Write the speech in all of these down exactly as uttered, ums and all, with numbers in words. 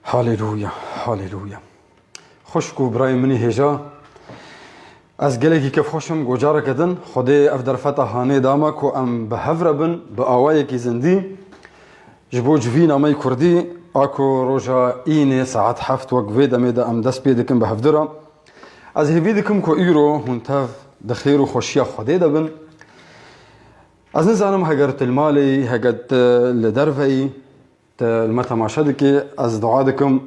Haleluya, haleluya. Xwişk û birayên min ê hêja, ez gelekî kêfxweş im ku careke din Xwedê ev derfeta hanê da me ku em bi hev re bin, bi awayekî zindî, ji bo civîna me yê kurdî, a ku roja înê saet heft wek vê demê de em dest pê dikin bi hevdira. Ez hêvî dikim ku îro hûn tev di xêr û xweşiya Xwedê de bin. Ez nizanim heger tu li malê yî, heger tu li derve yî, tu li me temaşe dikî, ez dua dikim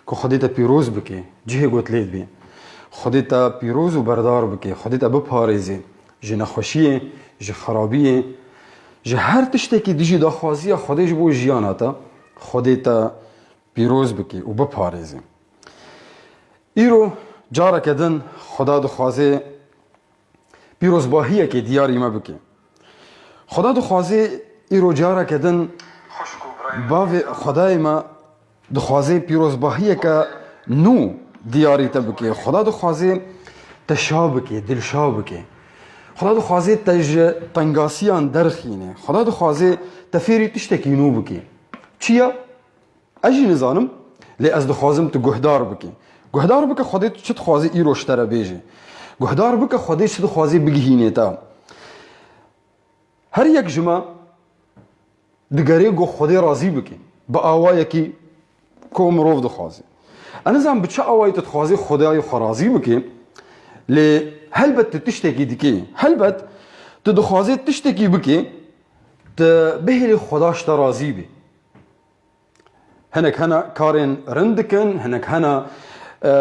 ku Xwedê te pîroz bike, cihê ku tu lê dibî. Xwedê te pîroz û berdar bike, Xwedê te biparêze ji nexweşiyê, ji xerabiyê, ji her tiştekî dijî daxwaziya Xwedê ji bo jiyana te, Xwedê te pîroz bike û biparêze. Îro careke din Xweda dixwaze pîrozbahiyekê diyarî me bike. Xweda dixwaze îro careke din bavê Xwedayê me dixwaze pîrozbahiyeke nû diyarî te bike. Xweda dixwaze te şa bike, dilşa bike. Xweda dixwaze te ji tengasiyan derxîne. Xweda dixwaze te fêrî tiştekî nû bike. Çi ye? Ez jî nizanim, lê ez dixwazim tu guhdar bikî. Guhdar bike Xwedê tu çi dixwaze îro ji te re bêje. Guhdar bike Xwedê çi dixwaze bigihînê te. Her yek ji me digere ku Xwedê razî bike. Bi awayekî ku mirov dixwaze. Ez nizanim bi çi awayî tu dixwazî Xwedayê xwe razî bikî. Lê helbet tu tiştekî dikî. Helbet tu dixwazî tiştekî bikî, tu bihêlî Xweda ji te razî bî. Hinek hene karên rind dikin, hinek hene, e,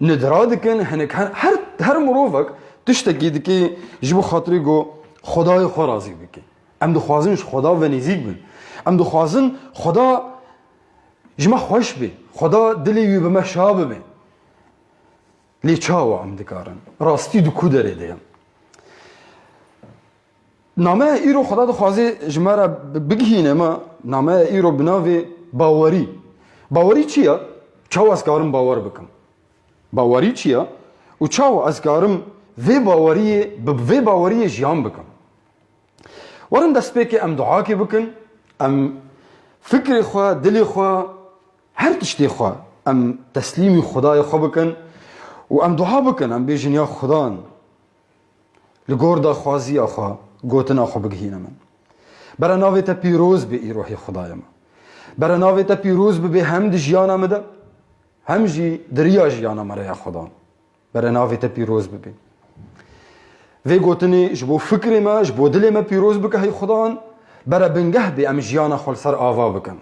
nidra dikin, hinek hen-, her, her mirovek tiştekî dike ji bo xatirî ku Xwedayê xwe razî bike. Em dixwazin ji Xweda ve nêzîk bin. Em dixwazin Xweda ji me xweş be. Xweda dilê wî bi me şa bibe. Lê çawa em dikarin? Rastî di ku derê de ye? Nameya îro Xweda dixwaze ji me re bi-, bigihîne me, nameya îro bi navê bawerî. Bawerî çi ye? Çawa ez karim bawer bikim? Bawerî çi ye? Û çawa ez karim vê baweriyê, bi vê baweriyê jiyan bikim? Werin destpêkê em duakê bikin, em fikrê xwe, dilê xwe, her tiştê xwe em teslîmî Xwedayê xwe bikin û em dua bikin, em bêjin ya Xudan. Li gor daxwaziya xwe, gotina xwe bigihîne min. Bere navê te pîroz be îro hê Xwedayê me. Bere navê te pîroz bibe hem di jiyana me de, hem jî di riya jiyana me re ya Xudan. Bere navê te pîroz bibe. Vê gotinê ji bo fikrê me, ji bo dilê me pîroz bike hey Xudan, bere bingeh be em jiyana xwe li ser ava bikin.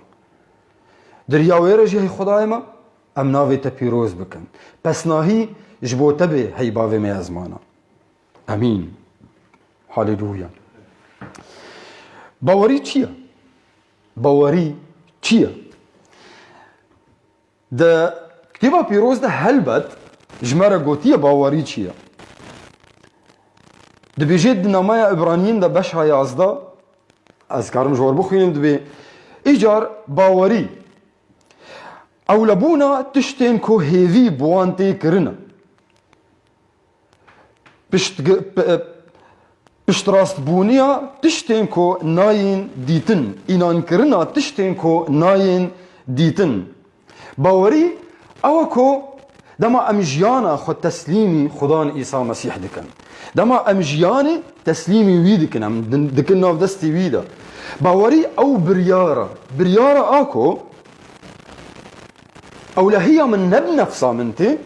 Di riya wê re jî hey Xwedayê me, em navê te pîroz bikin. Pesnahî ji bo te be hey bavê me ya zimana. Emîn. Haleluya. Bawerî çi ye? Bawerî çi ye? Di Kitêba Pîroz de helbet ji me re gotiye bawerî çi ye. Dibêje di namaya Îbraniyên de beşa yazdeh, ez karim ji we re bixwînim, dibê, Îcar bawerî, ewlebûna tiştên ku hêvî bi wan tê kirine. Piştgi-, p-, piştrastbûniya tiştên ku nayên dîtin, înankirina tiştên ku nayên dîtin. Bawerî ew e ku dema em jiyana xwe teslîmî Xudan Îsa Mesîh dikin. Dema em jiyanê teslîmî wî dikin, em din-, dikin nav destê wî de. Bawerî ew biryar e. Biryar e a ku ewlehiya min ne bi nefsa min tê,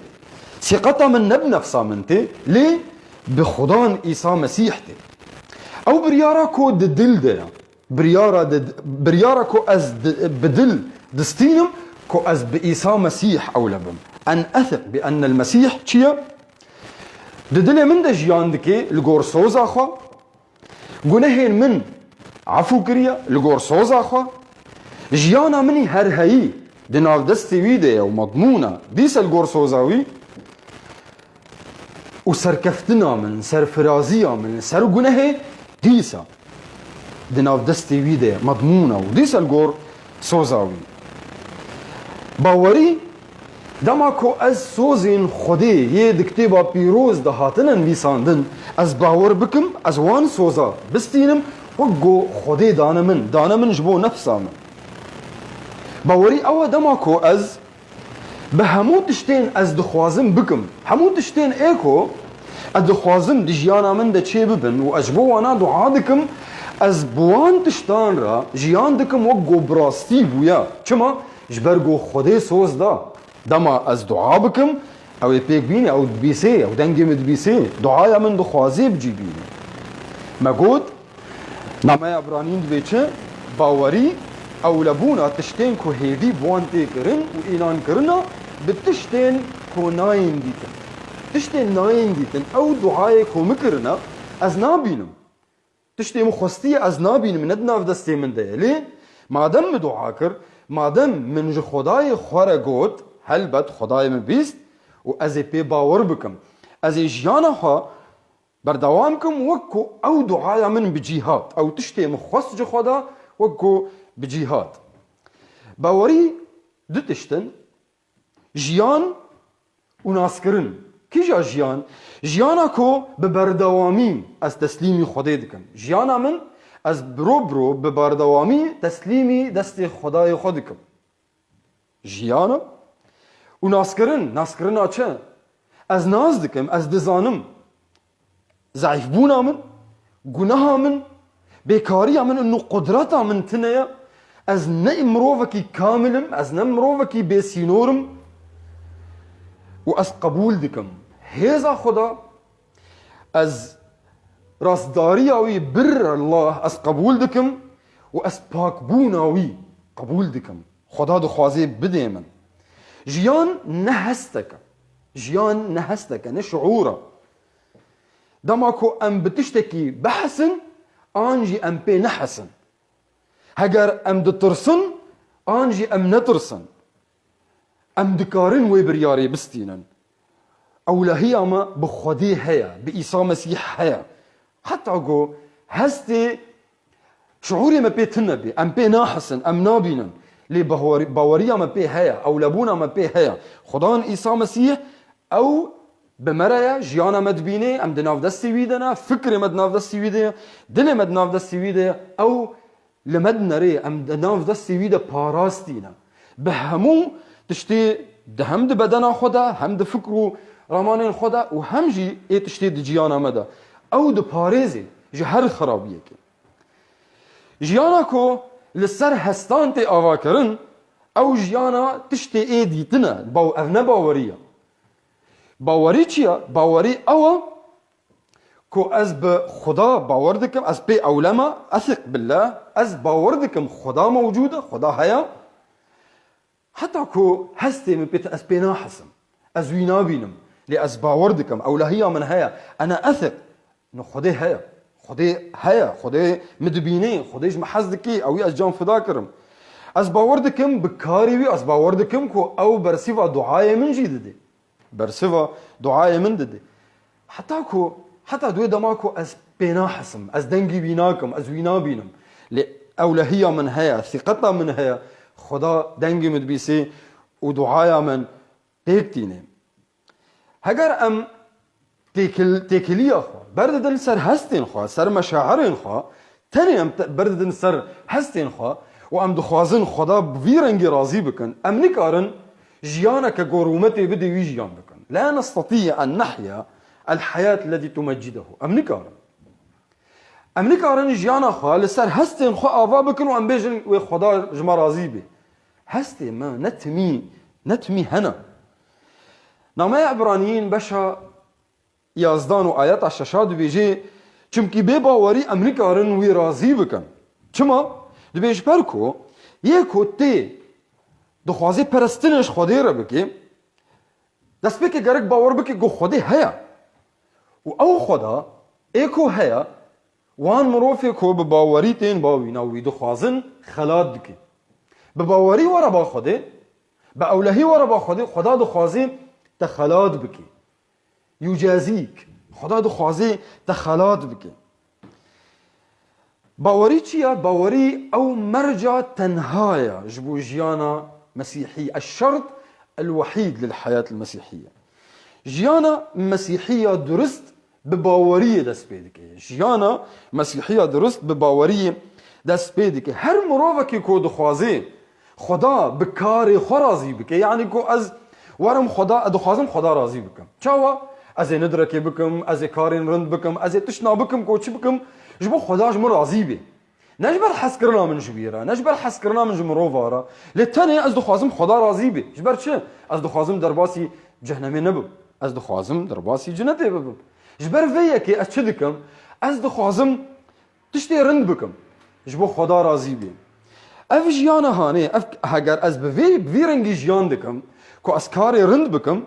sîqeta min ne bi nefsa min tê, lê bi Xudan Îsa Mesîh tê. Ew biryara ku di dil de ye. Biryara di, biryara ku ez di, bi dil distînim ku ez bi Îsa Mesîh ewle bim. En ethiq bi ennel Mesîh çi ye? Di dilê min de jiyan dike li gor soza xwe, Gunehên min efû kiriye li gor soza xwe. Jiyana min î her heyî di nav destê wî de ye û medmûn e, dîse li gor soza wî. Û serkeftina min, serfiraziya min li ser gunehê dîsa di nav destê wî de ye, medmûn e û dîsa li gor soza wî. Bawerî, dema ku ez sozên Xwedê yê di Kitêba Pîroz de hatine nivîsandin, ez bawer bikim, ez wan soza bistînim, wek ku Xwedê dane min, dane min ji bo nefsa min. Bawerî ew e dema ku ez bi hemû tiştên ez dixwazim bikim, hemû tiştên ê ku ez dixwazim di jiyana min de çê bibin û ez ji bo wana dua dikim, ez bi wan tiştan re jiyan dikim wek ku bi rastî bûye. Çima? Ji ber ku Xwedê soz da. Dema ez dua bikim, ew ê pêk bîne, ew dibîsê, ew dengê min dibîsê, duaya min dixwazê bi cî bîne. Me got, Nameya Ebranîn dibê çi? Bawerî, ewlebûna tiştên ku hêdî bi wan tê kirin û îlan kirina bi tiştên ku nayên dîtin. Tiştên nayên dîtin, ew duayê ku min kirine, ez nabînim. Tiştê min xwestiye, ez nabînim, ne di nav destê min de ye. Lê madem min dua kir, madem min ji Xwedayê xwe re got, helbet Xwedayê min bîst û ez ê pê bawer bikim. Ez ê jiyana xwe berdewam kim, wek ku ew duaya min bi cî hat, ew tiştê min xwest ji Xweda, wek ku bi cî hat. Bawerî du tişt in, jiyan û naskirin. Kîja jiyan? Jiyana ku bi berdewamî ez teslîmî Xwedê dikim. Jiyana min, ez biro biro bi berdewamî teslîmî destê Xwedayê xwe dikim. Jiyana û naskirin, naskirina çi? Ez nas dikim, ez dizanim. Zeîfbûna min, guneha min, bêkariya min û qudreta min tune ye. Ez ne mirovekî kamil im, ez ne mirovekî bêsînor im û ez qebûl dikim hêza Xweda, ez rastdariya wî bir Allah ez qebûl dikim û ez pakbûna wî qebûl dikim. Xweda dixwazê bidê min. Jiyan ne hestek e. Jiyan ne hestek e, ne şiûr e. Dema ku em bi tiştekî bihesin, an jî em pê nehesin. Heger em ditirsin, an jî em netirsin. Em dikarin wê biryarê bistînin. Ewlehiya me bi Xwedê heye, bi Îsa Mesîh heye. Heta ku hestê, şiûrê me pê tune bê, em pê nahesin, em nabînin. Lê bawer-, baweriya me pê heye, ewlebûna me pê heye. Xudan Îsa Mesîh, ew bi me re ye, jiyana me dibînê, em di nav destê wî de ne, fikrê me di nav destê wî de ye, dilê me di nav destê wî de ye, ew li me dinerê, em di nav destê wî de parastî ne. Bi hemû tiştê di hem di bedena xwe de, hem di fikr û ramanên xwe de û hem jî ê tiştê di ciyana me de. Ew diparêzê ji her xirabiyekê. Jiyana ku li ser hestan tê avakirin, ew jiyana tiştê ê dîtin e, baw-, ev ne bawerî ye. Bawerî çi ye? Bawerî ew e ku ez bi Xuda bawer dikim, ez pê ewlema, ethiq billah, ez bawer dikim Xuda mewcûd e, Xuda heye. Heta ku hestê min pê, ez pê nahesim. Ez wî nabînim. Lê ez bawer dikim, ewlehiya min heye. Ene ethiq. No Xwedê heye. Xwedê heye. Xwedê min dibînê. Xwedê ji min hez dikê. Ew ê ez can fida kirim. Ez bawer dikim bi karê wî, ez bawer dikim ku ew bersiva duayê min jî didê. Bersiva duayê min didê. Heta ku, heta duê dema ku ez pê nahesim, ez dengî wî nakim, ez wî nabînim. Lê ewlehiya min heye, sîqeta min heye, Xweda dengê min dibîsê û duaya min pêk tînê. Heger em têkil-, têkiliya xwe berdidin ser hestên xwe, ser meşairên xwe, tenê em te-, berdidin ser hestên xwe û em dixwazin Xweda bi vî rengî razî bikin, em nikarin jiyaneke ku rûmetê bidê wî jiyan bikin. La nestati'u en nehya el-heyat elletî tumeccidehu. Em nikarin. Em nikarin jiyana xwe li ser hestên xwe ava bikin û em bêjin, wê Xweda ji me razî bê. Hestê me ne timî, ne timî hene. Nameya Ebraniyîn beşa yazdan û ayeta şeşa dibêje, çimkî bê bawerî em nikarin wî razî bikin. Çima? Dibê ji ber ku yê ku tê dixwazê perestinê ji Xwedê re bike, destpêkê gerek bawer bike ku Xwedê heye. Û ew Xweda ê ku heye, wan mirovê ku bi bawerî tên ba wî, na wî dixwazin xelat dike. Bi bawerî were ba Xwedê, bi ewlehî were ba Xwedê, Xweda dixwazê te xelat bike. Yucazîk. Xweda dixwazê te xelat bike. Bawerî çi ye? Bawerî ew merca tenha ye ji bo jiyana Mesîhî. Eşşert elwehîd lil heyat el Mesîhîye. Jiyana Mesîhî ya durist bi baweriyê dest pê dike. Jiyana Mesîhî ya durist bi baweriyê dest pê dike. Her mirovekî ku dixwazê Xweda bi karê xwe razî bike. Yanî ku ez werim Xweda, ez dixwazim Xweda razî bikim. Çawa? Ez ê nidrekê bikim, ez ê karên rind bikim, ez ê tiştna bikim ku çi bikim, ji bo Xweda ji min razî bê. Ne ji ber hezkirina min ji wî re, ne ji ber hezkirina min ji mirova re. Lê tenê ez dixwazim Xweda razî bê. Ji ber çi? Ez dixwazim derbasî cehnemê nebim. Ez dixwazim derbasî cinetê bibim. Ji ber vê yekê ez çi dikim? Ez dixwazim tiştê rind bikim. Ji bo Xweda razî bê. Ev jiyana hanê, ev, heger ez bi vê, bi vî rengî jiyan dikim, ku ez karê rind bikim,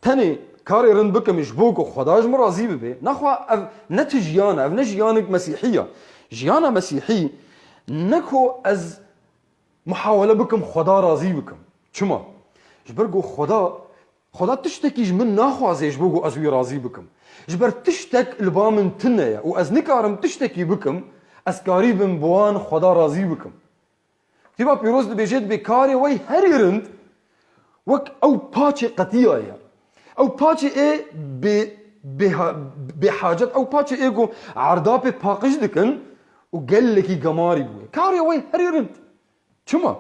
tenê karê rind bikim ji bo ku Xweda ji min razî bibe. Nexwe ev ne ti jiyan e, ev ne jiyanek Mesîhî ye. Jiyana Mesîhî ne ku ez muhawele bikim Xweda razî bikim. Çima? Ji ber ku Xweda, Xweda tiştekî ji min naxwaze ji bo ku ez wî razî bikim. Ji ber tiştek li ba min tune ye û ez nikarim tiştekî bikim, ez karîbim bi wan Xweda razî bikim. Kitêba Pîroz dibêje, dibê karê we herî rind wek ew paçê qetiya ye. Ew paçê ê bê, bêha-, bêhacet, ew paçê ê ku erdapê paqij dikin û gelekî gemarî bûye. Karê we herî rind. Çima?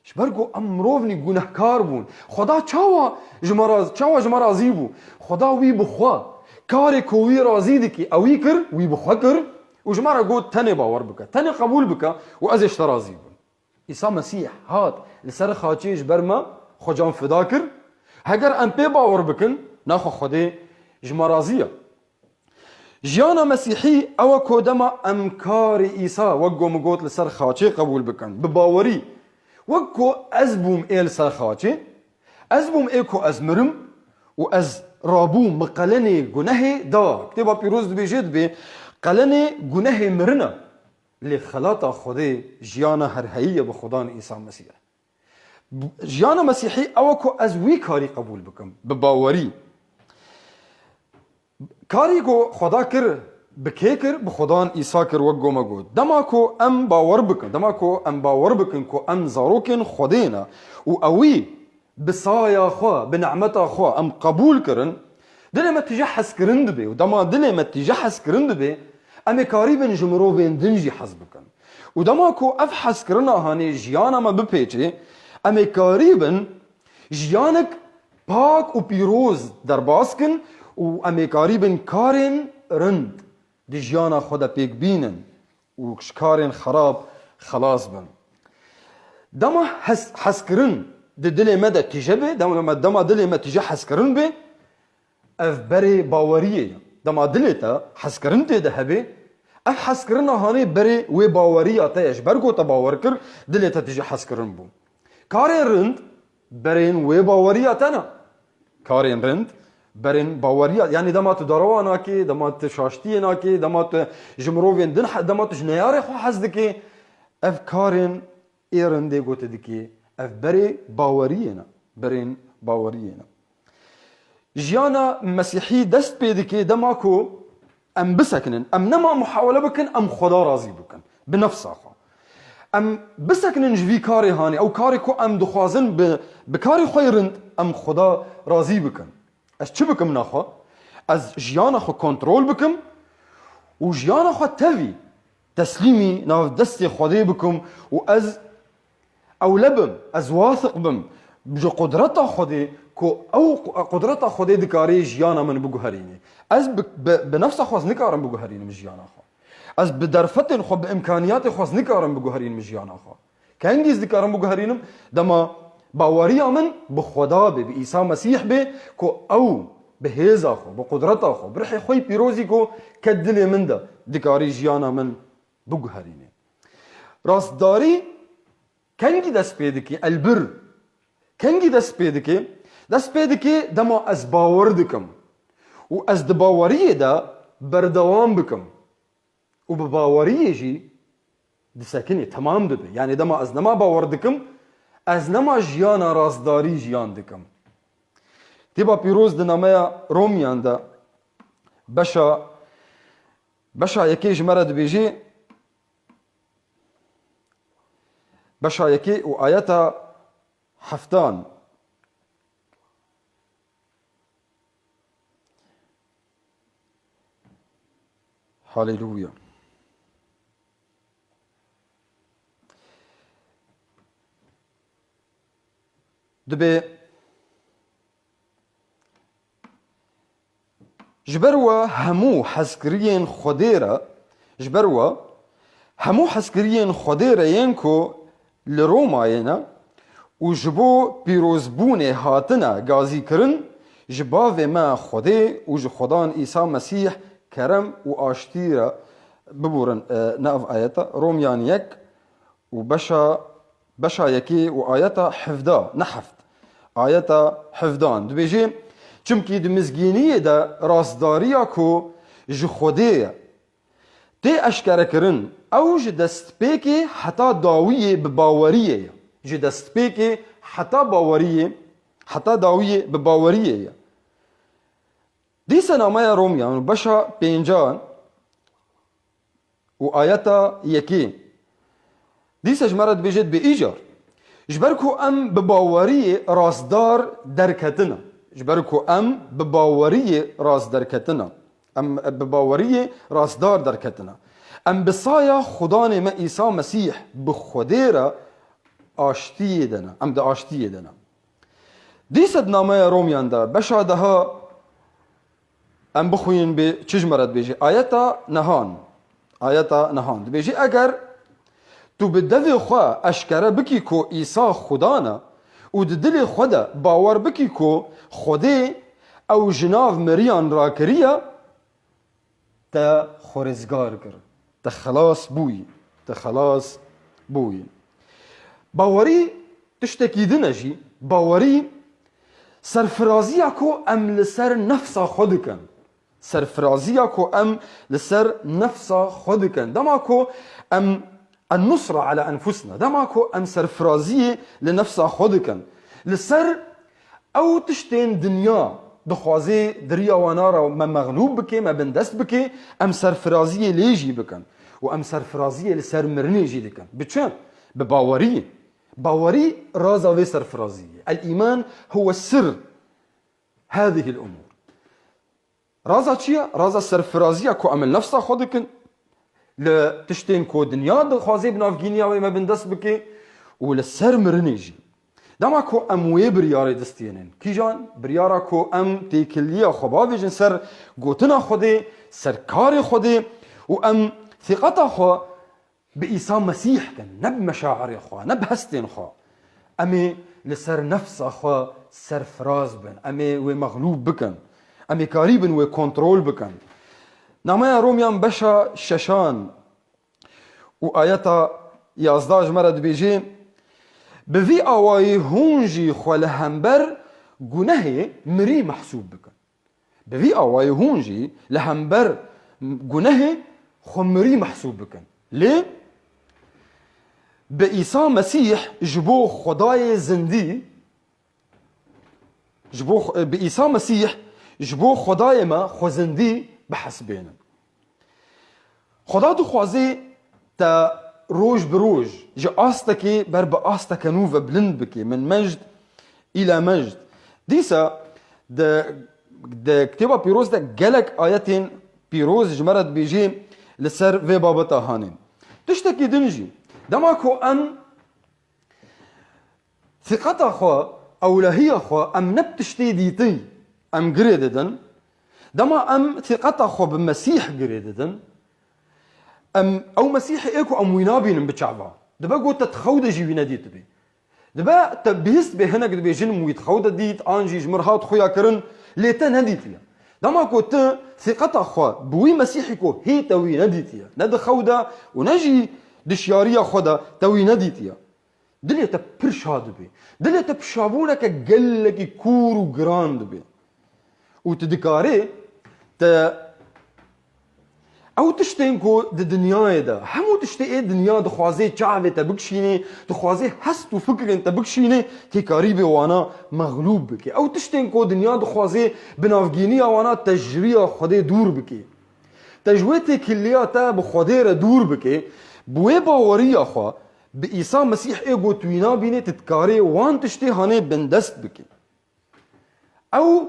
Ji ber ku em mirovnî gunehkar bûn. Xweda çawa ji me raz-, çawa ji me razî bû? Xweda wî bi xwe, karê ku wî razî dikî, ewî kir, wî bi xwe kir û ji me re got, tenê bawer bike, tenê qebûl bike û ez ê ji te razî bim. Îsa Mesîh hat li ser xaçê ji ber me xwe can fida kir. Heger em pê bawer bikin, naxwe Xwedê ji me razî ye. Jiyana Mesîhî ew e ku dema em karê Îsa, wek ku min got, li ser xaçê qebûl bikin, bi bawerî. Wek ku ez bûm ê li ser xaçê, ez bûm ê ku ez mirim û ez rabûm, min qelenê gunehê da. Kitêba Pîroz dibêje, dibê, qelenê gunehê mirin e. Lê xelata Xwedê jiyana herheyî ye bi Xudan Îsa Mesîh. Jiyana Mesîhî ew e ku ez wî karî qebûl bikim, bi bawerî. Karî ku Xweda kir, bi kê kir? Bi Xudan Îsa kir, wek ku me got. Dema ku em bawer bikin, dema ku em bawer bikin ku em zarokên Xwedê ne û ewî bi saya xwe, bi nemeta xwe em qebûl kirin, dilê me tije hezkirin dibe û dema dilê me tije hezkirin dibe, em ê karîbin ji mirovên din jî hez bikin. Û dema ku ev hezkirina hanê jiyana me bipêçe, em ê karîbin jiyanek pak û pîroz derbas kin û em ê karîbin karên rind di jiyana xwe de pêk bînin û ji karên xerab xelas bin. Dema hes-, hezkirin di dilê me de tije be, dema, dema dilê me tije hezkirin be, ev berê baweriyê ye. Dema dilê te hezkirin tê de hebe, ev hezkirina hanê berê wê baweriya te ye. Ji ber ku te bawer kir, dilê te tije hezkirin bû. Karên rind berên wê baweriya te ne. Karên rind berên baweriya, yanî dema tu derewa nakê, dema tu şaştiyê nakê, dema tu ji mirovên din he-, dema tu ji neyarê xwe hez dikê, ev karên ê rindê ku tu dikê, ev berê baweriyê ne. Berên baweriyê ne. Jiyana Mesîhî dest pê dike dema ku em bisekinin, em nema muhawele bikin, em Xweda razî bikin. Bi nefsa xwe. Em bisekinin ji vî karê hanê, ew karê ku em dixwazin bi, bi karê xwe yê rind em Xweda razî bikin. Ez çi bikim naxwe? Ez jiyana xwe kontrol bikim û jiyana xwe tevî teslîmî nav destê Xwedê bikim û ez ewle bim, ez wathiq bim ji qudreta Xwedê ku ew qu-, qudreta Xwedê dikarê jiyana min biguherînê. Ez bi, bi, bi nefsa xwe ez nikarim biguherînim jiyana xwe. Ez bi derfetên xwe, bi îmkaniyatê xwe ez nikarim biguherînim jiyana xwe. Kengî ez dikarim biguherînim, dema baweriya min bi Xweda be, bi Îsa Mesîh be, ku ew bi hêza xwe, bi qudreta xwe, bi rihê xwe yê pîrozî ku ket dilê min de dikarî jiyana min biguherînê. Rastdarî kengî dest pê dike, elbir. Kengî dest pê dike? Dest pê dike dema ez bawer dikim û ez di baweriyê de berdewam bikim û bi baweriyê jî disekinê, temam dibe. Yanî dema ez nema bawer dikim, ez nema jiyana rastdarî jiyan dikim. Kitêba Pîroz di nameya Romiyan de beşa, beşa yekê ji me re dibêje, beşa yekê û ayeta heftan. Haleluya. Dibê ji ber we hemû hezkiriyên Xwedê re, ji ber we hemû hezkiriyên Xwedê re yên ku li Romayê ne û ji bo pîrozbûnê hatine gazîkirin, ji bavê me Xwedê û ji Xwedan Îsa Mesîh kerem û aştî re biborin. E, nav ayeta Romyan yek û beşa, beşa yekê û ayeta hevda, ne heft, ayeta hevdan dibêje, çimkî di mizgîniyê de rastdariya ku ji Xwedê ye, tê eşkerekirin, ew ji destpêkê heta dawiyê bi baweriyê ye. Ji destpêkê heta baweriyê, heta dawiyê bi baweriyê ye. Dîsa nameya Romyan û beşa pêncan û ayeta yekê. Dîsa ji me re dibêje, dibê îcar. Ji ber ku em bi baweriyê rastdar derketine. Ji ber ku em bi baweriyê rast derketine. Em bi baweriyê rastdar derketine. Em bi saya Xudanê me Îsa Mesîh bi Xwedê re aştiyê de ne. Em di aştiyê de ne. Dîsa di nameya Romyan de beşa daha em bixwînin bê çi ji me re dibêje. Ayeta nehan. Ayeta nehan. Dibêje eger tu bi devê xwe eşkere bikî ku Îsa Xudan e û di dilê xwe de bawer bikî ku Xwedê ew ji nav meriyan rakiriye, te xwe rizgar kir. Te xelas bûyî. Te xelas bûyî. Bawerî tiştekî din e jî. Bawerî serfiraziya ku em li ser nefsa xwe dikin. Serfiraziya ku em li ser nefsa xwe dikin. Dema ku em en-nusra ala enfusina. Dema ku em serfiraziyê li nefsa xwe dikin. Li ser ew tiştên dinya dixwazê di riya wana re me mexlûb bike, me bindest bike, em serfiraziyê lê jî bikin. Û em serfiraziyê li ser mirinê jî dikin. Bi çi? Bi baweriyê. Bawerî raza vê serfiraziyê. El-îman huwe sir hadihil umûr. Raza çi ye? Raza serfiraziya ku em li nefsa xwe dikin, li tiştên ku dinya dixwaze bi navgîniya wê me bindest bike û li ser mirinê jî. Dema ku em wê biryarê distênin, kîjan? Biryara ku em têkiliya xwe bavêjin ser gotina Xwedê, ser karê Xwedê û em sîqeta xwe bi Îsa Mesîh kin, ne bi meşairê xwe, ne bi hestên xwe. Em ê li ser nefsa xwe serfiraz bin, em ê wê mexlûb bikin, em ê karîbin wê kontrol bikin. Nameya Romyan beşa şeşan û ayeta yazdeh ji me re dibêje, bi vî awayî hûn jî xwe li hember gunehê mirî mehsûb bikin. Bi vî awayî hûn jî li hember gunehê xwe mirî mehsûb bikin. Lê bi Îsa Mesîh ji bo Xwedayê zindî, ji bo xwe-, bi Îsa Mesîh ji bo Xwedayê me xwe zindî bihesibênin. Xweda dixwaze te roj bi roj ji astekê ber bi asteke nû ve bilind bike, min mejd île mejd. Dîsa di, di Kitêba Pîroz de gelek ayetên pîroz ji me re dibêjê li ser vê babeta hanê. Tiştekî din jî, dema ku em sîqeta xwe, ewlehiya xwe, em ne bi tiştê dîtî em girê didin. Dema em sîqeta xwe bi Mesîh girê didin, em, ew Mesîhê ê ku em wî nabînin bi çava. Dibe ku te di xew de jî wî nedîtibî. Dibe te bihîst bê, hinek dibêjin min wî di xew de dît, an jî ji min re hat xuya kirin, lê te nedîtiye. Dema ku tu sîqeta xwe bi wî Mesîhî ku hê te wî nedîtiye, ne di xew de û ne jî di şiyariya xwe de te wî nedîtiye. Dilê te pir şa dibe. Dilê te bi şabûneke gelekî kûr û giran dibe. Û tu dikarî te ew tiştên ku di dinyayê de, hemû tiştê ê dinya dixwazê çavê te bikişînê, dixwazê hest û fikrên te bikişînê, tê karîbê wana mexlûb bike. Ew tiştên ku dinya dixwazê bi navgîniya wana te ji riya Xwedê dûr bike. Te ji wê têkiliya te bi Xwedê re dûr bike, bi wê baweriya xwe, bi Îsa Mesîh ê ku tu wî nabînê, tu dikarê wan tiştê hanê bindest bike. Ew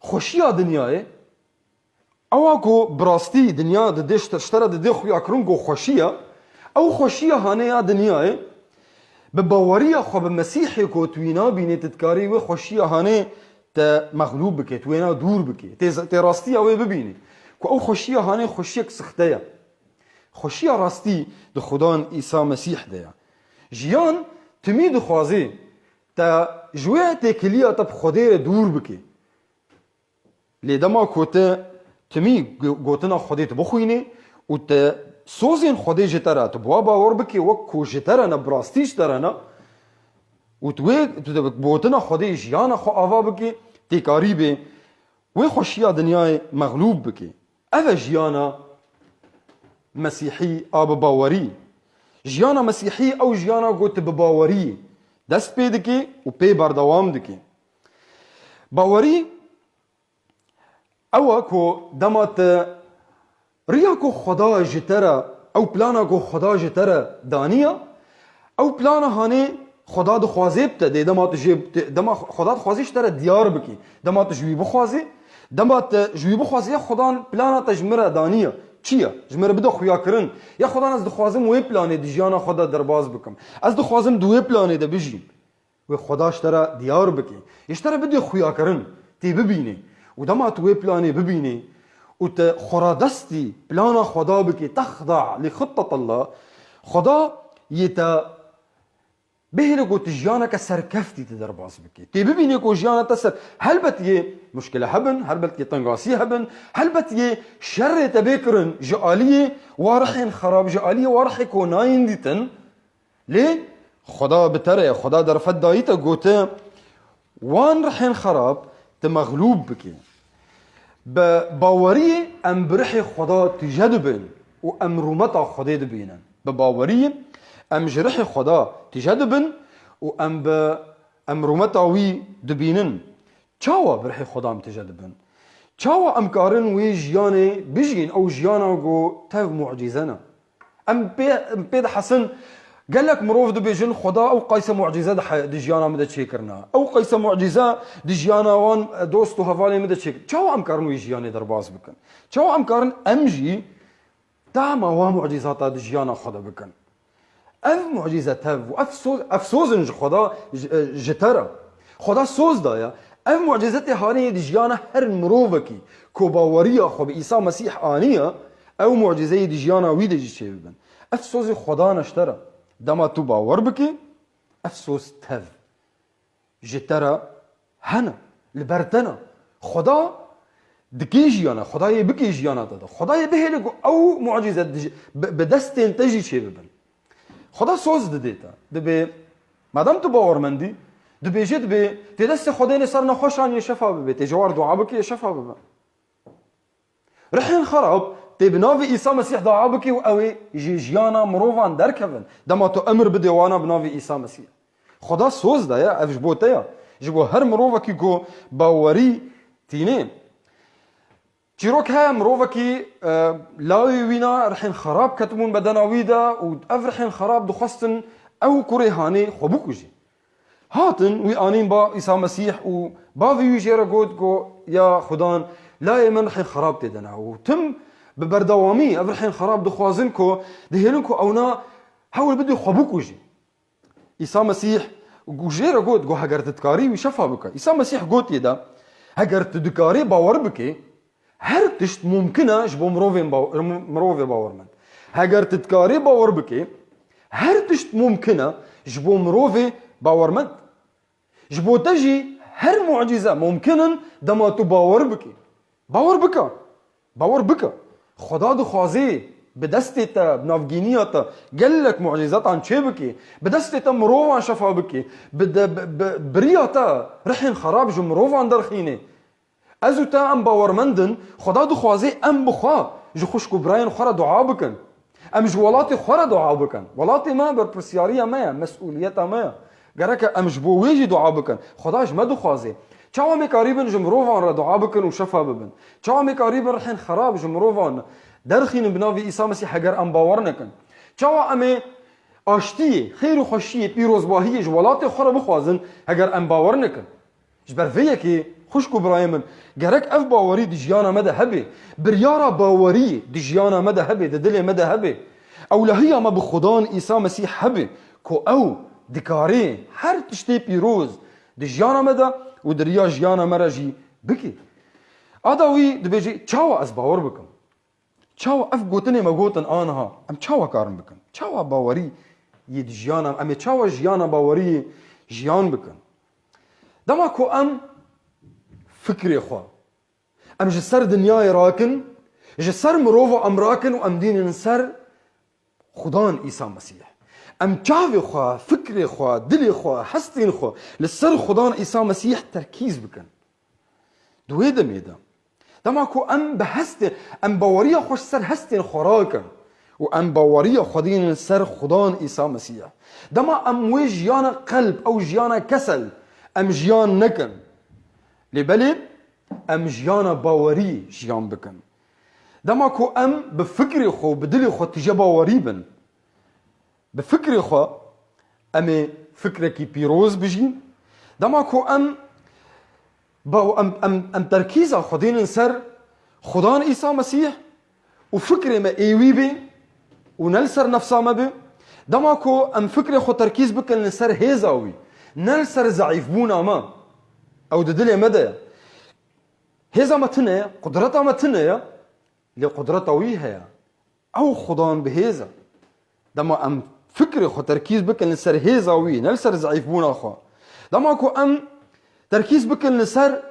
xweşiya dinyayê, ewa ku bi rastî dinya didê ji te, ji te re didê xuya kirin ku xweşiya, ew xweşiya hanê ya dinyayê, Bi baweriya xwe bi Mesîhê ku tu wî nabînî, tu dikarî wê xweşiya hanê te mexlûb bike, tu wêna dûr bike, tê, tê rastiya wê bibînî. Ku ew xweşiya hanê xweşiyek sixte ye. Xweşiya rastî di Xudan Îsa Mesîh de ye. Jiyan timî dixwazê te ji wê têkiliya te bi Xwedê re dûr bike. Lê dema ku te timî go-, gotina Xwedê tu bixwînî û te sozên Xwedê ji te re, tu bi wa bawer bikî, wek ku ji te re ne, bi rastî ji te re ne, û tu wê, tu de bi gotina Xwedê jiyana xwe ava bikî, tê karî bê wê xweşiya dinyayê mexlûb bikî. Ev e jiyana Mesîhî a bi bawerî. Jiyana Mesîhî ew jiyana ku tu bi bawerî dest pê dikî û pê berdewam dikî. Bawerî ew e ku dema te riya ku Xweda ji te re, ew plana ku Xweda ji te re daniya, ew plana hanê Xweda dixwazê bi te dê, dema tu jê, dema Xweda dixwazê ji te re diyar bikî, dema tu ji wî bixwazê, dema te ji wî bixwazê, ya Xwedan plana te ji min re daniya, çi ye? Ji min re bide xuyakirin. Ya Xwedan ez dixwazim wê planê di jiyana xwe de derbas bikim. Ez dixwazim di wê planê de bijîm. Wê Xweda ji te re diyar bike. Yê ji te re bidê xuyakirin, tê bibînê. Û dema tu wê planê bibînê û te xwe radestî plana Xweda bike, texda li xittetillah, Xweda yê te bihêle ku tu jiyaneke serkeftî tu derbas bike. Tê bibînê ku jiyana te ser, helbet yê muşkile hebin, helbet yê tengasî hebin, helbet yê şerê te bê kirin ji aliyê wa rihên xerab, ji aliyê wa rihê ku nayên dîtin. Lê Xweda bi te re ye, Xweda derfet dayî te, gote, wan rihên xerab tu mexlûb bikî. Bi baweriyê em bi rihê Xweda tije dibin û em rûmeta Xwedê dibînin. Bi baweriyê em ji rihê Xweda tije dibin û em bi, em rûmeta wî dibînin. Çawa bi rihê Xweda em tije dibin? Çawa em karin wê jiyanê bijîn, ew jiyana ku tev mucîze ne? Em pê, em pê dihesin, gelek mirov dibêjin, Xweda ew qeyse mucîze di he-, di jiyana min de çêkirina. Ew qeyse mucîze di jiyana wan, e, dost û hevalên min de çêkir. Çawa em karin wê jiyanê derbas bikin? Çawa em karin em jî dema wa mucîzata di jiyana xwe de bikin? Ev mucîze tev û ev soz, ev soz in ji Xweda, ji, e, ji te re. Xweda soz daye. Ev mucîze tê hanê di jiyana her mirovekî ku baweriya xwe bi Îsa Mesîh aniye, ew mucîzeyê di jiyana wî de jî çêbibin. Ev sozê Xweda ne ji te re. Dema tu bawer bikî, ev soz tev ji te re hene, li ber te ne. Xweda dikê jiyana, Xweda yê bikê jiyana te de. Xweda yê bihêle ku ew mucîze di-, bi, bi destên te jî çêbibin. Xweda soz didê te. Dibê, madem tu bawermendî, dibêje dibê, tê destê Xwedê ne ser nexweşan yê şefa bibe, tê ji war dua bike yê şefa bibe. Rihên xerab tê bi navê Îsa Mesîh dua bike û ew ê ji jiyana mirovan derkevin. Dema tu emir bidê wana bi navê Îsa Mesîh. Xweda soz daye, ev ji bo te ye. Ji bo her mirovekî ku bawerî tîne. Çîrok heye, mirovekî, e, lawê wî na rihên xerab ketibûn bedena wî de û ev rihên xerab dixwestin ew kurê hanê xwe bikujî. Hatin, wî anîn ba Îsa Mesîh û bavê wî jê re got ku, ya Xudan, layê min rihên xerab tê de ne. Û tim bi berdewamî ev rihên xerab dixwazin ku dihêlin ku ewna hewl bidê xwe bikujî. Îsa Mesîh jê re got ku heger tu dikarî wî şefa bike. Îsa Mesîh gotiye de, heger tu dikarî bawer bikê, her tişt mumkin e ji bo mirovên baw-, mirovê bawermend. Heger tu dikarî bawer bikê, her tişt mumkin e ji bo mirovê bawermend. Ji bo te jî her mucîze mumkin in dema tu bawer bikî. Bawer bike. Bawer bike. Xweda dixwazê bi destê te, bi navgîniya te gelek mucîzetan çê bikî. Bi destê te mirovan şefa bikî. Bi de, bi, bi, bi riya te rihên xerab ji mirovan derxînê. Ez û te em bawermend in, Xweda dixwaze em bi xwe ji xwişk û birayên xwe re dua bikin. Em ji welatê xwe re dua bikin. Welatê me berpirsyariya me ye, mesûliyeta me ye. Gereke em ji bo wê jî dua bikin. Xweda ji me dixwaze. Çawa em ê karîbin ji mirovan re dua bikin û şefa bibin? Çawa em ê karîbin rihên xerab ji mirovan derxînin bi navê Îsa Mesîh heger em bawer nekin? Çawa em ê aştiyê, xêr û xweşiyê, pîrozbahiyê ji welatê xwe re bixwazin heger em bawer nekin? Ji ber vê yekê, xwişk û birayê min, gerek ev bawerî di jiyana me de hebe, biryara bawerî di jiyana me de hebe, di dilê me de hebe. Ewlehiya me bi Xudan Îsa Mesîh hebe, ku ew dikarê her tiştê pîroz di jiyana me de û di riya jiyana me re jî bikê. A dawî dibêje, çawa ez bawer bikim? Çawa ev gotinê me gotin aniha, em çawa karin bikin? Çawa bawerî yê di jiyana, em ê çawa jiyana baweriyê jiyan bikin? Dema ku em fikrê xwe, em ji ser dinyayê rakin, ji ser mirova em rakin û em dînin ser Xudan Îsa Mesîh. Em çavê xwe, fikrê xwe, dilê xwe, hestên xwe li ser Xudan Îsa Mesîh terkîz bikin. Di wê demê de, dema ku em bi hestê, em baweriya xwe ji ser hestên xwe rakin û em baweriya xwe dînin ser Xudan Îsa Mesîh. Dema em wê jiyana qelb, ew jiyana kesel, em jiyan nekin. Lê belê em jiyana bawerî jiyan bikin. Dema ku em bi fikrê xwe û bi dilê xwe tije bawerî bin, bi fikrê xwe em ê fikrekî pîroz bijîn. Dema ku em ba-, em, em, em terkîza xwe dînin ser Xudan Îsa Mesîh û fikrê me ê wî bê û ne li ser nefsa me be. Dema ku em fikrê xwe terkîz bikin li ser hêza wî, ne li ser zeîfbûna me, ew di dilê me de ye. Hêza me tune ye, qudreta me tune ye, lê qudreta wî heye. Ew Xudan bi hêz e. Dema em fikrê xwe terkîz bikin li ser hêza wî, ne li ser zeîfbûna xwe. Dema ku em terkîz bikin li ser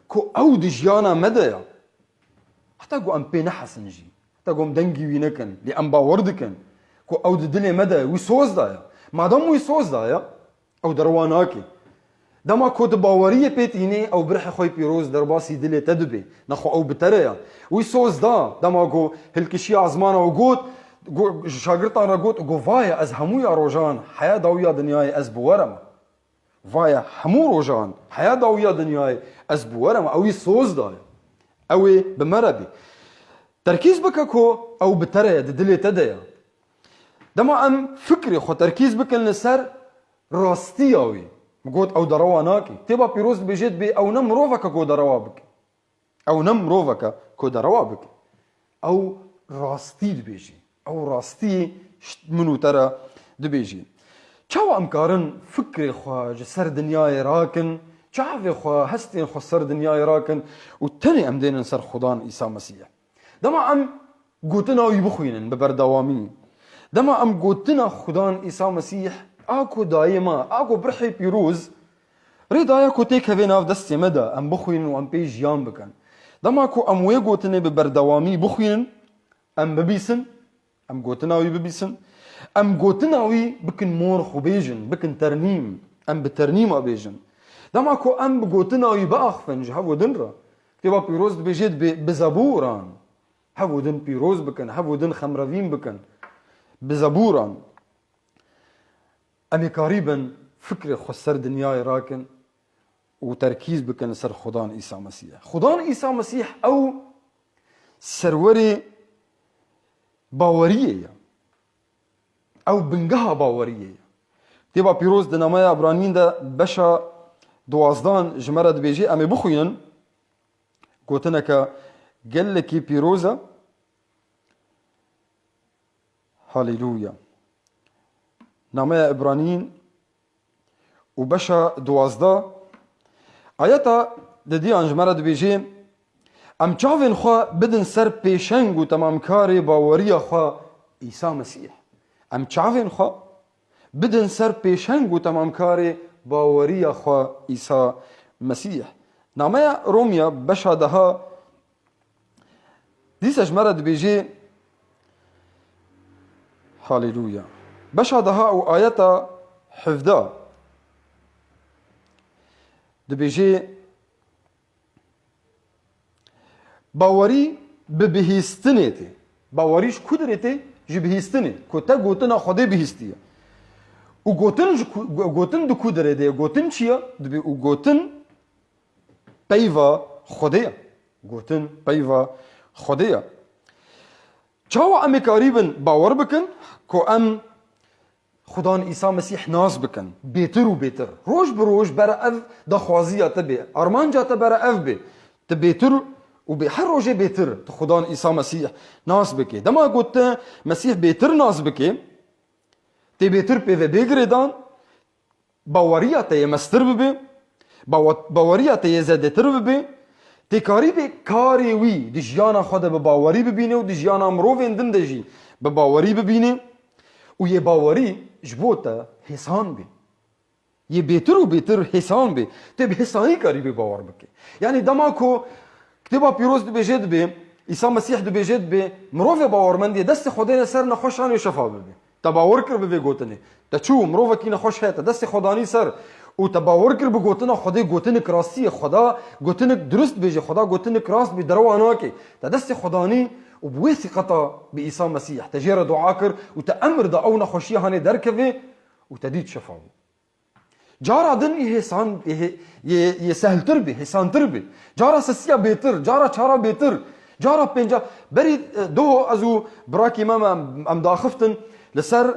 ku ew di jiyana me de ye. Heta ku em pê nehesin jî. Heta ku em dengî wî nekin. Lê em bawer dikin ku ew di dilê me de ye, wî soz daye. Madem wî soz daye, ew derewa nake. Dema ku tu baweriyê pê tînî, ew bi ruhê xwe yê pîroz derbasî dilê te dibe. Nexwe ew bi te re ye. Wî soz da, dema ku hilkişiya ezmana û got, got, ji şagirtan re got, got, "Vaye, ez hemûya rojan heya dawiya dinyayê ez bi we re me. Vaye, hemû rojan heya dawiya dinyayê ez bi we re me." Ew wî soz daye. Ew ê bi me re be. Terkîz bike ku ew bi te re ye, di dilê te de ye. Dema em fikrê xwe terkîz bikin li ser rastiya wî. Min got, ew derewa nake. Kitêba Pîroz dibêje, dibê ew ne miroveke ku derewa bike. Ew ne miroveke ku derewa bike. Ew rastî dibêje. Ew rastî ji min û te re dibêje. Çawa em karin fikrê xwe ji ser dinyayê rakin, çavê xwe, hestên xwe ser dinyayê rakin û tenê em dênin ser Xudan Îsa Mesîh? Dema em gotina wî bixwînin bi berdewamî. Dema em gotina Xudan Îsa Mesîh, a ku dayê me, a ku bi ruhê pîroz, rê daye ku têkeve nav destê me de, em bixwînin û em pê jiyan bikin. Dema ku em wê gotinê bi berdewamî bixwînin, em bibîsin, em gotina wî bibîsin, em gotina wî bikin mor xwe bêjin, bikin ternîm, em bi ternîma bêjin. Dema ku em bi gotina wî biaxivin ji hev û din re, Kitêba Pîroz dibêje, dibê bi zebûran hev û din pîroz bikin, hev û din xemrevîn bikin. Bi zebûran. Em ê karîbin fikrê xwe ser dinyayê rakin û terkîz bikin li ser Xudan Îsa Mesîh. Xudan Îsa Mesîh ew serwerê baweriyê ye. Ew bingeha baweriyê ye. Kitêba Pîroz di nameya Ebranîn de beşa duwazdan ji me re dibêje, em ê bixwînin. Gotineke gelekî pîroz e. Halelûya. Nameya Ebranîn û beşa duwazdeh, ayeta didiyan ji me re dibêje, em çavên xwe bidin ser pêşeng û temamkarê baweriya xwe Îsa Mesîh. Em çavên xwe bidin ser pêşeng û temamkarê baweriya xwe Îsa Mesîh. Nameya Romiya beşa deha dîsa ji me re dibêje, Halelûya. Beşa deha û ayeta hevdeh dibêje, bawerî bi bihîstinê tê. Bawerî ji ku derê tê? Ji bihîstinê. Ku te gotina Xwedê bihîstiye. Û gotin ji ku, gotin di ku derê de ye? Gotin çi ye? Dibê û gotin peyva Xwedê ye. Gotin peyva Xwedê ye. Çawa em ê karîbin bawer bikin ku em Xudan Îsa Mesîh nas bikin? Bêtir û bêtir. Roj bi roj bere ev daxwaziya te bê. Armanca te bere ev bê. Tu bêtir û bê, her rojê bêtir tu Xudan Îsa Mesîh nas bikê. Dema ku tu Mesîh bêtir nas bikê, tê bêtir pê ve bê girêdan, baweriya te yê mestir bibe, bawa-, baweriya te yê zêdetir bibe, tê karî bê karê wî di jiyana xwe de bi bawerî bibîne û di jiyana mirovên din de jî bi bawerî bibîne û yê bawerî ji bo te hêsan bê. Yê bêtir û bêtir hêsan bê. Tê bi hêsanî karî bê bawer bike. Yanî dema ku Kitêba Pîroz dibêje dibê, Îsa Mesîh dibêje dibê, mirovê bawermendiyê destê xwe dêne ser nexweşan û şefa bibe. Te bawer kir bi vê gotinê. Te çû, mirovekî nexweş heye, te destê xwe danî ser û te bawer kir bi gotina Xwedê, gotinik rastî ye. Xweda gotinik dirust dibêje, Xweda gotinik rast bî derewa nake. Te destê xwe danî û bi wê sîqeta bi Îsa Mesîh te jê re dua kir û te emir da ew nexweşiya hanê derkeve û te dît şefa bû. Cara din yê hêsan, yê, yê, yê sehltir bê, hêsantir bê. Cara sisiya bêtir, cara çara bêtir, cara pênca. Berî, e, doho ez û birakî me, me em, em daxiftin li ser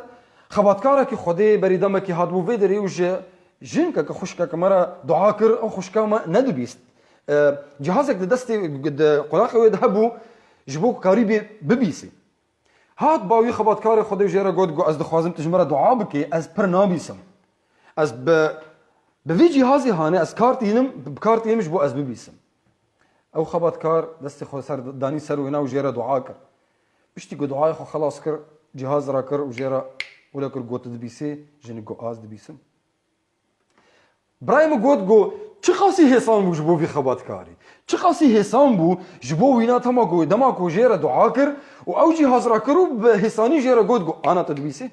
xebatkarekî Xwedê berî demekî hatibû vê derê û ji jinkeke xwişkeke me re dua kir, ew xwişka me nedibîst. E, cihazek di destê, di qulaqê wê de hebû, ji bo ku karî bê bibîsê. Hat ba wî xebatkarê Xwedê jê re got, got, "Ez dixwazim tu ji min re dua bikî, ez pir nabîsim. Ez bi, bi vî cîhazê hanê, ez kar tînim, bi kar tînim ji bo ez bibîsim." Ew xebatkar destê xwe ser danî ser wêna û jê re dua kir. Piştî ku duayê xwe xelas kir, cîhaz rakir û jê re wile kir, got, "Tu dibîsî?" Jinik got, "A, ez dibîsim." Birayê min got, got, "Çiqasî hêsan bû ji bo vî xebatkarî? Çiqasî hêsan bû ji bo wîna tema ku, dema ku jê re dua kir û ew cîhaz rakir û bi hêsanî jê re got, got, 'Ana tu dibîsî?'"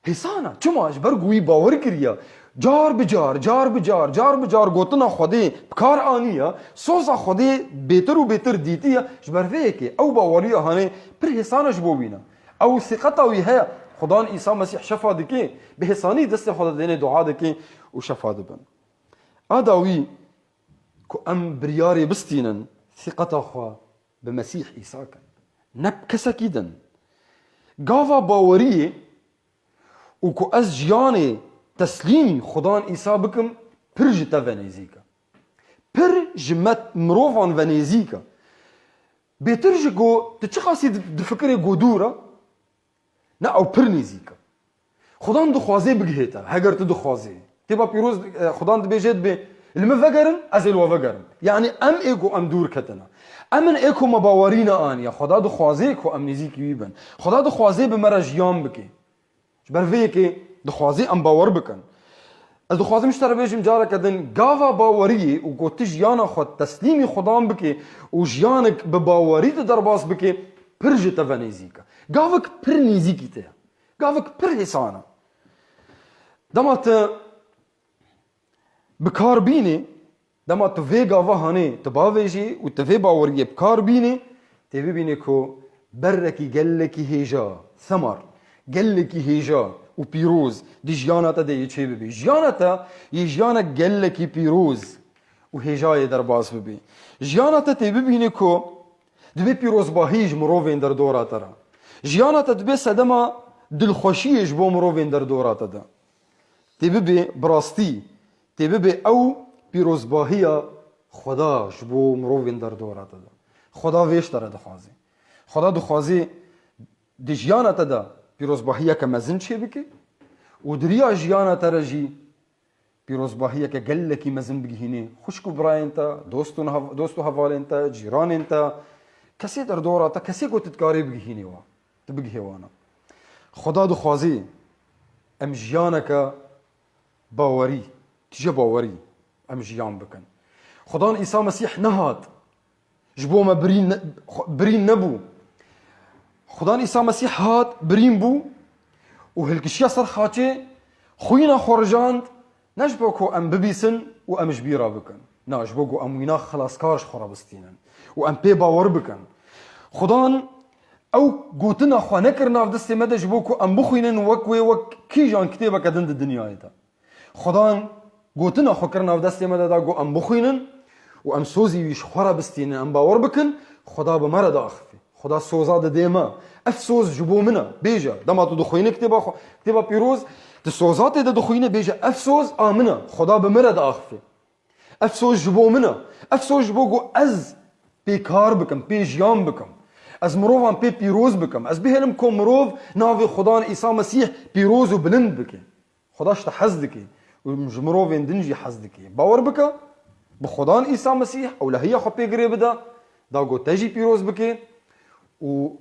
Hêsan e. Çima? Ji ber ku wî bawer kiriye. Car bi car, car bi car, car bi car gotina Xwedê bi kar aniye, soza Xwedê bêtir û bêtir dîtiye. Ji ber vê yekê ew baweriya hanê pir hêsan e ji bo wîna. Ew sîqeta wî heye, Xudan Îsa Mesîh şefa dike, bi hêsanî destê xwe didêne, dua dike û şefa dibin. A dawî ku em biryarê bistînin, sîqeta xwe bi Mesîh Îsa kin. Ne bi kesekî din. Gava baweriyê û ku ez jiyanê teslîmî Xudan Îsa bikim, pir ji te ve nêzîk e. Pir ji me mirovan ve nêzîk e. Bêtir ji ku tu çiqasî di, difikirê ku dûr e, ne ew pir nêzîk e. Xudan dixwazê bigihê te, heger tu dixwazê. Kitêba Pîroz, e, Xudan dibêje dibê, "Li min vegerin, ez ê li we vegerim." Yanî em ê ku em dûr ketine. Em in ê ku me bawerî neaniye. Xuda dixwazê ku em nêzîkî wî bin. Xuda dixwazê bi me re jiyan bike. Ji ber vê yekê dixwazê em bawer bikin. Ez dixwazim ji te re bêjim careke din, gava baweriyê û ku tu jiyana xwe teslîmî Xudan bike û jiyanek bi bawerî tu derbas bike, pir ji te ve nêzîk e. Gavik pir nêzîkî te ye. Gavik pir hêsan e. Dema tu bi kar bînî, dema tu vê gava hanê tu bavêjî û tu vê baweriyê bi kar bînî, tê bibînî ku berrekî gelekî hêja, semar, gelekî hêja û pîroz di jiyana te de yê çêbibî. Jiyana te yê jiyanek gelekî pîroz û hêjayê derbas bibî. Jiyana te tê bibînî ku dibê pîrozbahî ji mirovên derdora te re. Jiyana te dibê sedema dilxweşiyê ji bo mirovên derdora te de. Tê bibê bi rastî, tê bibê ew pîrozbahiya Xweda ji bo mirovên derdora te de. Xweda vê ji te re dixwazê. Xweda dixwazê di jiyana te de pîrozbahiyeke mezin çêbike û di riya jiyana te re jî pîrozbahiyeke gelekî mezin bigihînê xwişk û birayên te, dost û hev-, dost û hevalên te, cîranên te, kesê derdora te, kesê ku tu dikarî bigihînê wan, tu bigihê wana. Xweda dixwazî em jiyaneke bawerî, tije bawerî em jiyan bikin. Xudan Îsa Mesîh nehat ji bo me birîn ne-, xwe-, birîn nebû. Xudan Îsa Mesîh hat, birîn bû û hilkişiya ser xaçê, xwîna xwe rijand, ne ji bo ku em bibîsin û em ji bîra bikin. Na, ji bo ku em wîna xelaskar ji xwe re bistînin û em pê bawer bikin. Xudan ew gotina xwe nekir nav destê me de ji bo ku em bixwînin wek wê, wek kîjan kitêbeke din di dinyayê de. Xudan gotina xwe kir nav destê me de, da ku em bixwînin û em sozî wî ji xwe re bistînin, em bawer bikin, Xuda bi me re diaxife. Xuda soza didê me. Ev soz ji bo min e. Bêje, dema tu dixwîne kitêba xwe, kitêba pîroz, tu soza tê de dixwîne, bêje, "Ev soz a min e. Xuda bi min re diaxife. Ev soz ji bo min e. Ev soz ji bo ku ez pê kar bikim, pê jiyan bikim. Ez mirovan pê pîroz bikim. Ez bihêlim ku mirov navê Xudan Îsa Mesîh pîroz û bilind bike." Xweda ji te hez dike û ji mirovên din jî hez dike. Bawer bike, bi Xwedan Îsa Mesîh ew lehiya xwe pê girê bide, da ku te jî pîroz bike û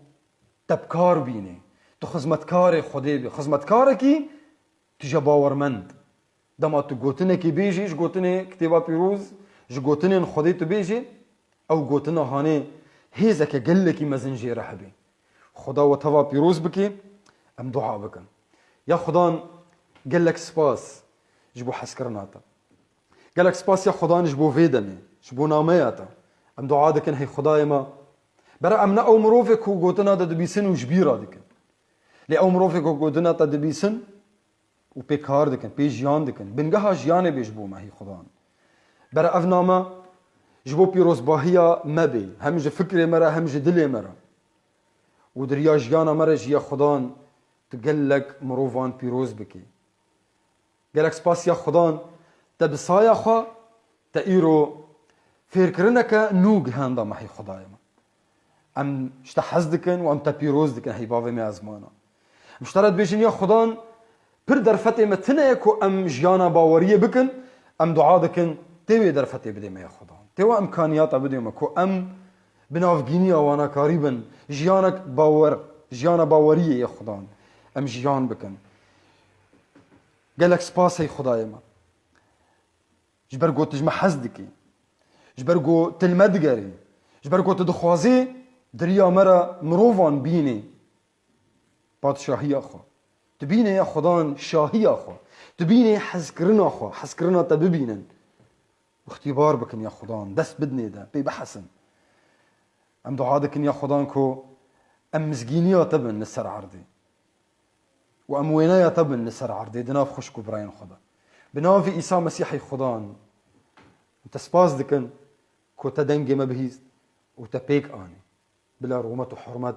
te bi kar bîne. Tu xizmetkarê Xwedê bî. Xizmetkarekî tu je bawermend. Dema tu gotinekî bêjî ji gotinê Kitêba Pîroz, ji gotinên Xwedê tu bêjî, ew gotina hanê hêzeke gelekî mezin jê re hebe. Xuda we teva pîroz bike, em dua bikin. Ya Xudan, gelek spas ji bo hezkirina te. Gelek spas ya Xudan ji bo vê demê, ji bo nameya te. Em dua dikin, hey Xudayê me, bere em ne ew mirovê ku gotina te dibîsin û ji bîra dikin. Lê ew mirovê ku gotina te dibîsin û pê kar dikin, pê jiyan dikin. Bingeha jiyanê bê ji bo me, hey Xudan. Bere ev name ji bo pîrozbahiya me bê, hem ji fikrê me re, hem ji dilê me re. Û di riya jiyana me re jî ya Xudan, tu gelek mirovan pîroz bikî. Gelek spas ya Xudan, te bi saya xwe, te îro fêrkirineke nû gihenda me, hey Xudayê me. Em ji te hez dikin û em te pîroz dikin, hey bavê me ezmana. Em ji te re dibêjin ya Xudan, pir derfetê me tune ye ku em jiyana baweriyê bikin, em dua dikin, tê wê derfetê bidê me ya Xudan. Tê wê imkaniyata bidê me ku em bi navgîniya wana karî bin, jiyanek bawer, jiyana baweriyê ya Xudan. Em jiyan bikin. Gelek spas hey Xudayê me. Ji ber ku tu ji me hez dikî. Ji ber ku tu li me digerî. Ji ber ku tu dixwazî di riya me re mirovan bînî padşahiya xwe. Tu bînê ya Xudan şahiya xwe. Tu bînê hezkirina xwe, hezkirina te bibînin. Îxtîbar bikin ya Xudan, dest bidinê de, pê bihesin. Em dua dikin ya Xudan ku em mizgîniya te bin li ser erdê. Û em wêneya te bin li ser erdê di nav xwişk û birayên xwe de. Bi navê Îsa Mesîhê Xudan, em te spas dikin ku te dengê me bihîst û te pêk anî. Bila rûmet û hurmet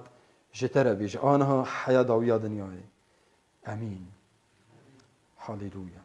ji te re bê, ji aniha heya dawiya dinyayê. Emîn. Haleluya.